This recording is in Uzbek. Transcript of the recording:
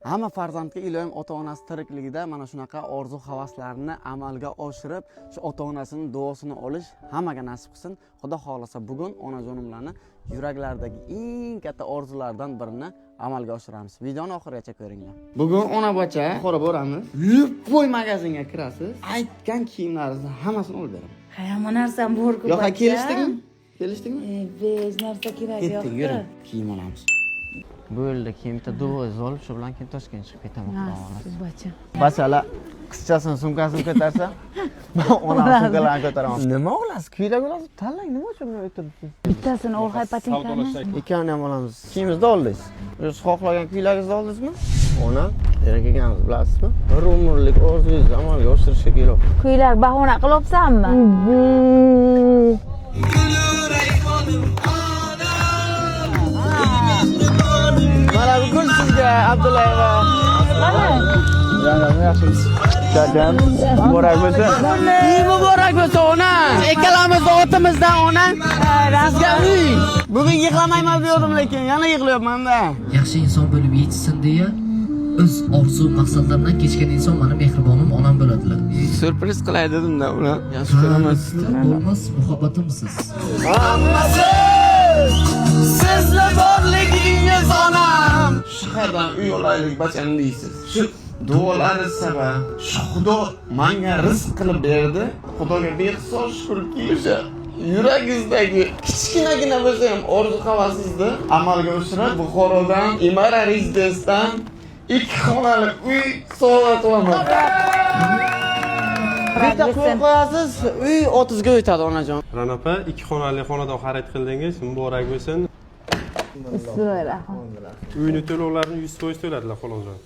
Hamma farzandga iloyim ota-onasi tirikligida mana shunaqa orzu havaslarni amalga oshirib, shu ota-onasini duosini olish hammaga nasib qilsin. Xudo xohlasa, bugun onajonimlarni yuraklaridagi eng katta orzulardan birini amalga oshiramiz. Videoni oxirigacha ko'ringlar. Bugun ona bocha Buxoro boramiz. Любой magazinga kirasiz, aytgan kiyimlaringizni hammasini olib beraman. Hamma narsam bor-ku. Yo'q, kelishdikmi? Kelishdikmi? Besh narsa kerak. Ketdik, yuring. Kiyim olamiz. Bo'ldi, keyin bitta duvoz olib, shu bilan keyin Toshkentga chiqib ketaman, xudo xohlasa. Bacha. Bachalar qizchasini sumkasini ko'tarsa, man onam sumkalarini ko'taraman. Nima olasiz? Ko'ylak olasiz? Tanlang, nima uchun bunday o'tiribsiz? Bittasini ol, hay patinkani. Ikkovini ham olamiz. Kiyimizni oldingiz. O'zingiz xohlagan kuylagingizni oldingizmi? Ona, erga kelganmiz, bilasizmi? Bir umrlik orzungizni amalga oshirishga kelyapti. Ko'ylak bahona qilyapsanmi? Mana bu gul sizga, Abdullayeva. Muborak bo'lsin. Uy muborak bo'lsin, ona. Ikkalamiz otimizdan, ona. Sizga uy. Bugun yig'lamayman degandim, lekin yana yig'layapman-da. Yaxshi inson bo'lib yetishsin deya o'z orzu maqsadlaridan kechgan inson mani mehribonim onam bo'ladilar. Syurpriz qilay dedim-da ular. Yaxshi ko'raman sizni. Bo'lmas muhabbatimsiz. Hammasi sizni borligingiz, onam. Shahardan uy olaylik, bacham, deysiz. Shu duolaringiz sabab shu Xudo menga rizq qilib berdi. Xudoga behisob shukrki, o'sha yuragingizdagi kichkinagina bo'lsa ham orzu havasingizni amalga oshirib, Buxorodan Imara Rezidence'dan ikki xonali uy sovg'a qilaman. Bitta qo'l qo'yasiz, uy 30 ga o'tadi, onajon. Ra'no opa, ikki xonali xonadon xarid qildingiz, muborak bo'lsin. Bismillahirrahmanirrahim. Uyni to'lovlarini 100% to'ladilar, xolosjon.